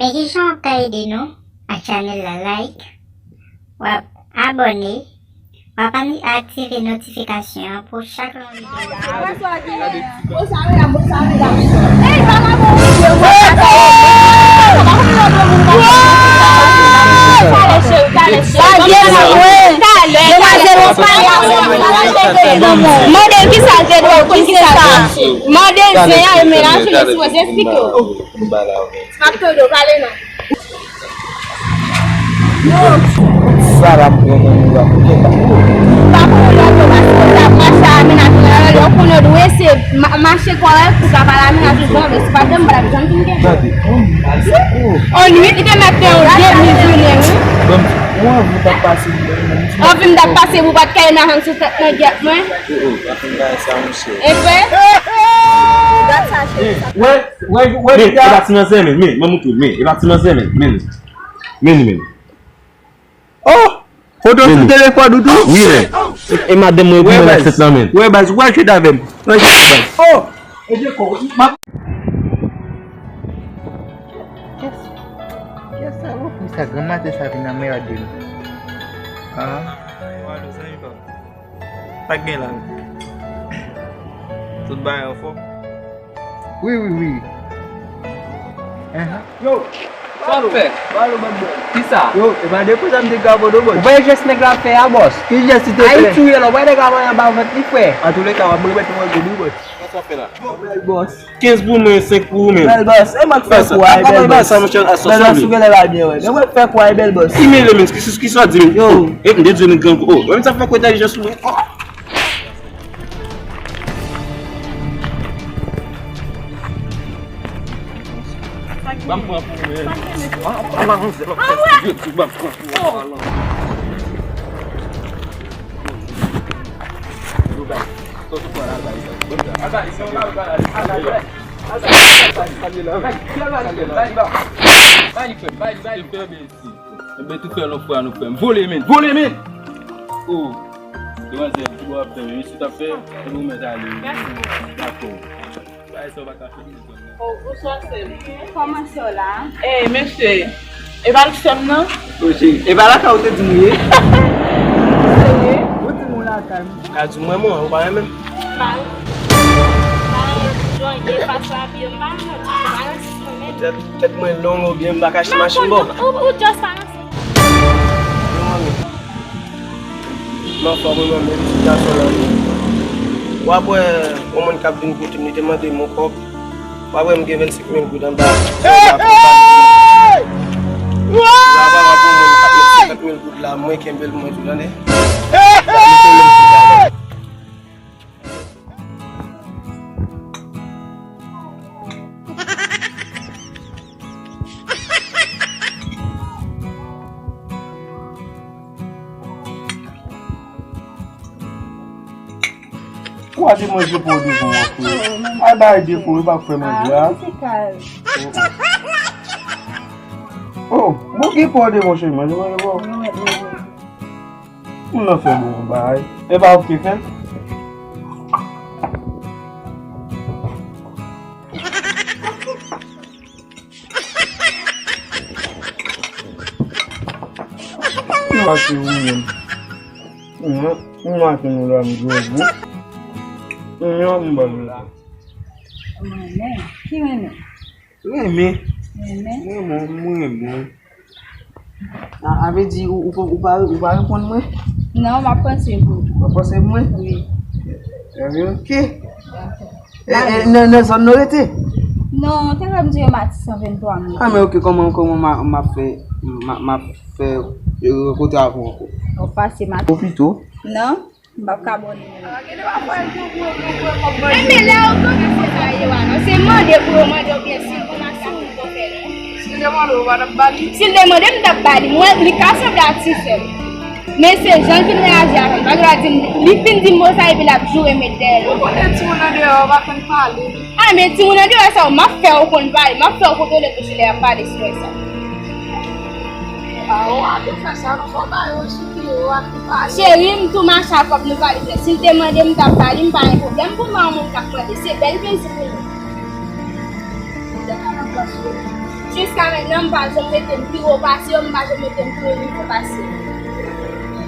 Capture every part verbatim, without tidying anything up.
Men kijan w ka ede nou ak chanèl la? Like, w ap abòne, w ap ani-, aktive notifikasyon an pou chak lè yon videyo. Mande l kisa l te dwe w, kisa l te dwe w. Mande l zen an, e men la, si w esplike w. M ap tande w, pale non. Sa l ap pran nan men w ap gen pa. M pa konnen lòt yo, paske w t ap mache a, men nan lè w konnen w dwe se ma-, mache kòrèk pou w ka pale a, men nan tout zòn, si pa t de m pa t ap janm fin gen. Tande, on nwit, li te mèt fè yon demi jounen, wi. Bon, ou anvi w t ap pase. Anvi m t ap pase pou w pa t ka ye nan sou tèt nan gyèt mwen. Oh, oh, pa fin bagay sa, monchè. E vre? Gad sa, cheri. Wè, wè, wè, men, e pa ti manzè, men, men, mwen moutre w, men, e pa ti manzè, men, men, men, men. Oh! Foto sou telefòn ou tou? Wi, men. E, e madanm mwen pou mwen nan sèt lan, men. Wè, baz, ou pral chita avè m. Ou pral chita avè m. Oh! E de kò, m ap Kiyès, kiyès sa, ou ki sa granmaten sa vin nan meyad de nou? Ah. Walo, zanmi pa m. Sa k gen la menm? Tout bagay anfòm? Wi, wi, wi. Enhen. Yo! Sa w fè? Walo, bad boy. Kisa? Yo, e pa de kou sa m te ka vodo, bòs. Ou pa wè jès nèg la fè a, bòs? Ki jès li te fè? Ayiti w ye la, ou pa wè nèg la voye anba vant li, frè? Antouka, w ap remèt mwen goud, wi, bòs. Sa w fè la? Bèl bòs. Kenz pou mwen, senk pou ou menm. Bèl bòs. E mwen k fè kou a, bèl bòs. Bèl bòs, ou genlè pa byen, wè. Men mwen k fè kou a, bèl bòs. Ki mele menm, ki, ki sa w di menm? Yo. E m de Dye, nèg grangou. Oh, mwen menm sa fè kou entèlijan sou mwen. Oh. Ban m pran pou ou menm. Ah, ah, manzè, lòt fè figil tou, ban m pran pou ou. Enben, tou fè lòt fwa nou fè m vole, men. Vole, men. Oh. Demwazèl, ki bò w ap fè, men, si w t ap fè, se pou w mèt ale. Dakò. Bagay sa w pa ka fè. Oh, bonswa, sè m. Kòman sè w la? Eh, mesye, e pa l sè m nan? Oh, cheri, e pa lakay ou te di m ou ye? Serye? Ou di m ou lakay m. Ka di mwen, mwen, ou pa renmen m? M pa renmen. M pa renmen jan w ye, fason w abiye, m pa renmen, m pa renmen. Tèt, tèt mwen long oubyen m pa ka achte machin ba w? Ou, ou just pa renmen. M anfòm, wi, mwen menm, ti gason lan. W ap wè yon moun k ap vin kote m, li te mande m yon kòb. W ap wè m gen vennsenk mil goud anba. Hey! Ou ap wè yon moun k ap met senkant mil goud la, mwen kenbe l pou mwen tou, tande? Ou a te manje pou w devan w, frè. Al bay depo, yo pa fè manje a. Oh, bon, gen pou w devan, cheri, manje, manje pou w. Moun nan fè bon bagay. E pa ou ki fè l? Mwen se ou menm. Mwen, mwen se nou la, m jwe ou. Mwen, m ba nou la. Mwen, ki renmen? Renmen. Renmen? Mwen, mwen, mwen. A, a vle di ou, ou, ou pa, ou pa reponn mwen? Non, m ap panse pou ou. W ap panse pou mwen? Wi. Ebyen, oke. E, e, nan, nan zòn nou rete? Non, te fè m di yo Matisan venntwa mil. A, men oke, kòman, kòman m a, m ap fè, m a, m ap fè, e, rankontre avè w ankò? W ap pase Matisan. Ou pito? Non. M p ap ka ba w nimewo. Enben, lè yo konnen se sa yo ye a, non. Se mande pou yo mande w byen si l konn ak sa pou yo fè, non. Si l te mande w, ou pa t ap ba li? Si l te mande m, m t ap ba li. Mwen, li ka sanble ak ti sè m. Men se jan l fin reyaji avè m. Paske l a di m, li fin di m mo sa epi l ap joure m met dèyè l. Ou konnen timoun andeyò yo pa konn pale. A, men timoun andeyò sa yo, m ap fè yo konn pale. M ap fè yo kontwole bouch yo lè y ap pale sou sa. A, ou a tou fè sa, non, fò ba yo sou pye yo a tou pale. Cheri, m tou mache ak kòb nou pale frè. Si l te mande m, m t ap ba li, m pa gen pwoblèm pou m ba yon moun k ap mande. Se bèl plezi pou nou. Ou te ka nan plas yo. Jiska mentnan, m pa janm mete m pi wo pase yo, m pa janm mete m pi wo nivo pase yo.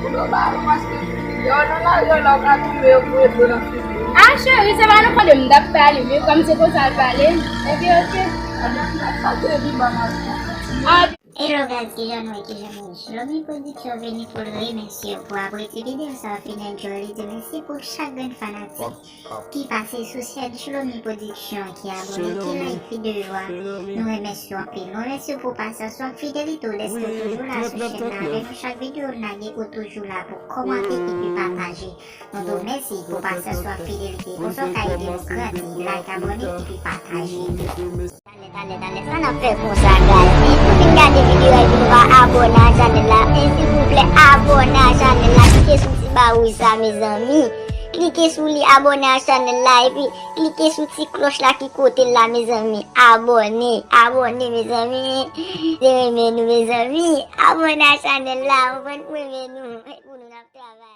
Pou yo ba yo, paske yo nan lari yo la, w ka touye yo pou yo nan figi. A, cheri, se pa nan pale m t ap pale, men kòm se konsa l pale, epi oke. Sa te di ban maten. A, Hello guys, kijan nou ye, kijan nou ye? Shlomi Production vini pou l remèsye w pou apre ti videyo sa w fin enjoy li, di mèsi pou chak grenn fanatik ki pase sou chèn Shlomi Production, ki abòne, ki like videyo a. Nou remèsye w anpil. Nou remèsye w pou pasyans ou ak fidelite w, dèske w toujou la sou chèn nan avè nou. Chak videyo n lage, ou toujou la pou kòmante epi pataje. Nou di w mèsi pou pasyans ou ak fidelite. Konsa w ka ede nou grandi, like, abòne epi pataje. Talè, talè, talè, sa n ap fè konsa, guys? Men nou fin gade videyo a epi nou pa abòne a chanèl la. Men silvouplè, abòne a chanèl la. Klike sou ti ba wouj sa, mezanmi. Klike sou li, abòne a chanèl la, epi klike sou ti klòch la ki kote l la, mezanmi. Abòne, abòne, mezanmi. Se renmen nou, mezanmi. Abòne a chanèl la, ou konprann, renmen nou. Pou nou n ap travay.